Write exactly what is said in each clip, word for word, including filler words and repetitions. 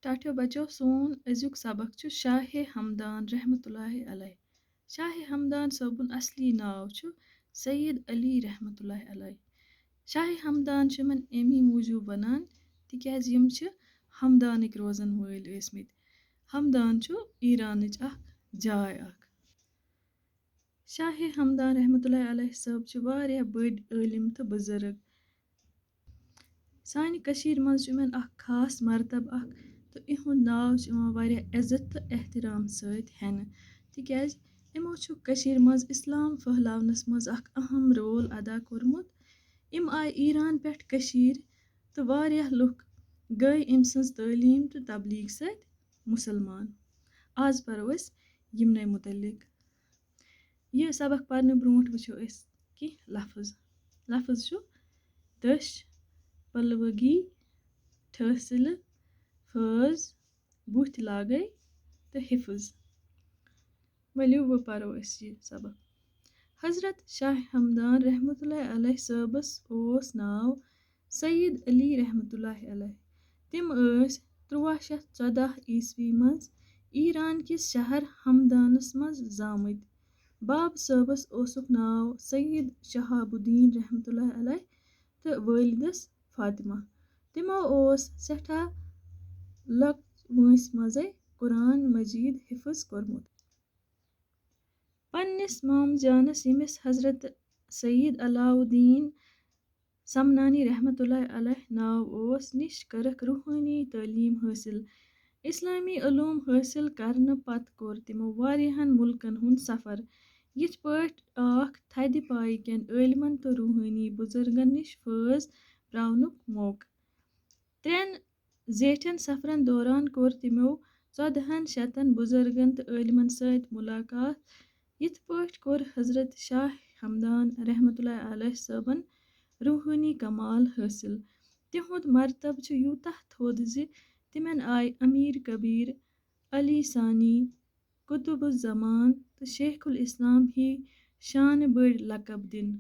ٹاٹھیو بچو، سون أزیُک سبق چھُ شاہ ہمدان رحمتہ اللہ علیہ۔ شاہ ہمدان صٲبُن اصلی ناو چھُ سید علی رحمتہ اللہ علیہ۔ شاہ ہمدان چھِ یِمن اَمی موٗجوٗب وَنان، تِکیٛازِ یِم چھِ ہمدانٕکۍ روزن وٲلۍ ٲسمٕتۍ۔ ہمدان چھُ ایرانٕچ اکھ جاے اکھ۔ شاہ ہمدان رحمتہ اللہ علیہ صٲب چھِ واریاہ بٔڑۍ عٲلِم تہٕ بُزرگ۔ سانہِ کٔشیٖرِ منٛز چھُ یِمن اکھ خاص مرتبہٕ اکھ، تہٕ یِہُنٛد ناو چھُ یِوان واریاہ عزت تہٕ احترام سۭتۍ ہٮ۪نہٕ، تِکیٛازِ یِمو چھُ کٔشیٖرِ منٛز اِسلام پھٔہلاونس منٛز اکھ اہم رول ادا کوٚرمُت۔ یِم آیہِ ایران پٮ۪ٹھ کٔشیٖرِ، تہٕ واریاہ لُکھ گٔے أمۍ سٕنٛز تعلیٖم تہٕ تبلیغ سۭتۍ مُسلمان۔ آز پرو أسۍ یِمنٕے مُتعلق۔ یہِ سبق پرنہٕ برونٛٹھ وٕچھو أسۍ کینٛہہ لفظ۔ لفظ چھُ دٔچھ، پلوگی، ٹھٲسِلہٕ، فٲض، بُتھۍ لاگے تہٕ حفظ۔ ؤلِو، وۄنۍ پرو أسۍ یہِ سبق۔ حضرت شاہ ہمدان رحمتہ اللہ علیہ صٲبس اوس ناو سید علی رحمتہ اللہ علیہ۔ تِم ٲسۍ تُرٛواہ شیٚتھ ژۄداہ عیسوی منٛز ایران کِس شہر ہمدانس منٛز زامٕتۍ۔ باب صٲبس اوسُکھ ناو سید شہاب الدین رحمتہ اللہ علیہ تہٕ والدس فاطمہ۔ تِمو اوس سٮ۪ٹھاہ لۄکچہِ وٲنٛسہِ منٛزے قرآن مجید حفظ کوٚرمُت۔ پننِس مامہٕ جانس، ییٚمِس حضرت سید علاؤالدین سمنانی رحمتہ اللہ علیہ ناو اوس، نِش کٔرٕکھ روحٲنی تعلیٖم حٲصِل۔ اسلامی علوم حٲصِل کرنہٕ پتہٕ کوٚر تِمو واریاہن مُلکن ہُنٛد سفر، یِتھ پٲٹھۍ آکھ تھدِ پایہِ کٮ۪ن عٲلمن تہٕ روحٲنی بُزرگن نِش فٲض پراونُک موقعہٕ۔ ترٛٮ۪ن زیٹھٮ۪ن سفرن دوران کوٚر تِمو ژۄدہن شتن بُزرگن تہٕ عٲلمن سۭتۍ مُلاقات۔ یِتھ پٲٹھۍ کوٚر حضرت شاہ ہمدان رحمتہ اللہ علیہ صٲبن روحٲنی کمال حٲصِل۔ تِہُنٛد مرتبہٕ چھُ یوٗتاہ تھوٚد زِ تِمن آیہِ امیر کبیر، علی ثانی، قطب الزمان تہٕ شیخ الاسلام ہی شانہٕ بٔڑۍ لقب دِنہٕ۔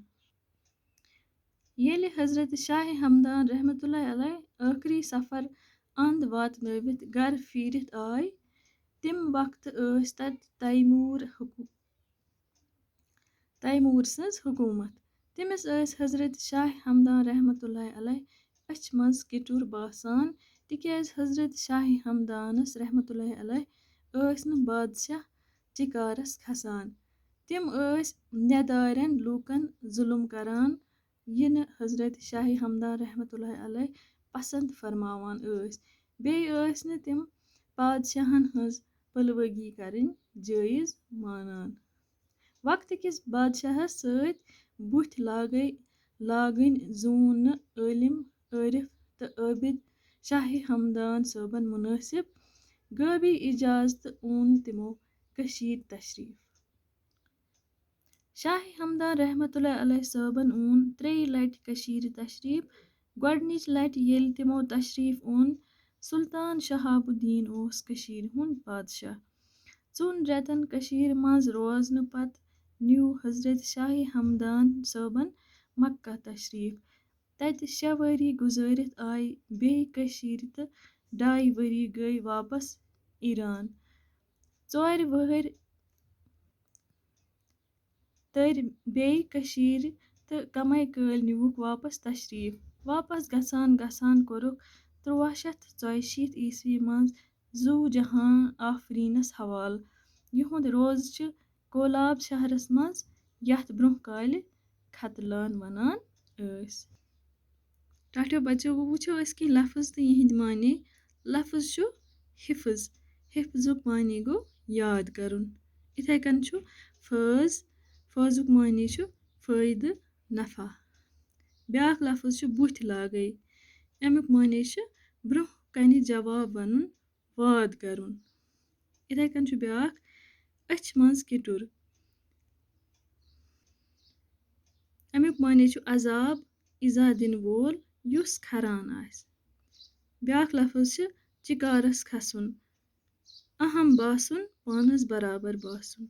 ییٚلہِ حضرت شاہ ہمدان رحمتہ اللہ علیہ ٲخری سفر اند واتنٲوِتھ گرٕ پھیٖرِتھ آے، تَمہِ وقتہٕ ٲس تَتہِ تیمور حکو-، تیمور سٕنٛز حکوٗمت۔ تٔمِس ٲسۍ حضرت شاہ ہمدان رحمتہ اللہ علیہ أچھ منٛز کِٹُر باسان، تِکیٛازِ حضرت شاہ ہمدانس رحمتہ اللہ علیہ ٲسۍ نہٕ بادشاہ چِکارس کھسان۔ تِم ٲسۍ نٮ۪دارٮ۪ن لوٗکن ظُلُم کران، یہِ نہٕ حضرت شاہ ہمدان رحمتہ اللہ علیہ پسند فرماوان ٲسۍ۔ بیٚیہِ ٲسۍ نہٕ تِم پادشاہن ہٕنٛز پلوگی کرٕنۍ جٲیز مانان۔ وقتہٕ کِس بادشاہس سۭتۍ بُتھۍ لاگے-، لاگٕنۍ زوٗن نہٕ عٲلِم، عٲرِف تہٕ عٲبِد شاہ ہمدان صٲبن مُنٲسِب۔ غٲبی اجازتہٕ اوٚن تِمو کٔشیٖرِ تشریٖف۔ شاہ ہمدان رحمتہ اللہ علیہ صٲبن اوٚن ترٛیٚیہِ لٹہِ کٔشیٖرِ تشریٖف۔ گۄڈٕنِچ لٹہِ ییٚلہِ تِمو تشریٖف اوٚن، سلطان شہاب الدین اوس کٔشیٖرِ ہُنٛد بادشاہ۔ ژۄن رٮ۪تن کٔشیٖرِ منٛز روزنہٕ پتہٕ نیوٗ حضرت شاہ ہمدان صٲبن مکہ تشریٖف۔ تتہِ شےٚ ؤری گُزٲرِتھ آیہِ بیٚیہِ کٔشیٖرِ تہٕ ڈاے ؤری گٔے واپس ایران۔ ژورِ وٕہٕرۍ تٔرۍ بیٚیہِ کٔشیٖرِ تہٕ کمے کٲلۍ نیوٗکھ واپس تشریٖف۔ واپس گژھان گژھان کوٚرُکھ تُرٛواہ شیٚتھ ژۄیہِ شیٖتھ عیسوی منٛز زُو جہاں آفریٖنس حوالہٕ۔ یِہُنٛد روزٕ چھِ کولاب شہرس منٛز، یتھ برٛونٛہہ کالہِ ختلان ونان ٲسۍ۔ ٹاٹھیو بچو، وۄنۍ وٕچھو أسۍ کینٛہہ لفظ تہٕ یِہنٛدۍ معنی۔ لفظ چھُ حفظ۔ حفظُک معنی گوٚو یاد کرُن۔ یِتھے کٔنۍ چھُ فٲض۔ فٲضُک معنی چھُ فٲیدٕ، نفع۔ بیٛاکھ لفظ چھُ بُتھۍ لاگے۔ اَمیُک معنی چھُ برٛونٛہہ کنہِ جواب ونُن، واد کرُن۔ یِتھے کٔنۍ چھُ بیٛاکھ أچھ منٛز کِٹُر۔ اَمیُک معنی چھُ عذاب، ایذا دِنہٕ وول، یُس کھران آسہِ۔ بیٛاکھ لفظ چھُ چِکارس کھسُن، اہم باسُن، پانس برابر باسُن۔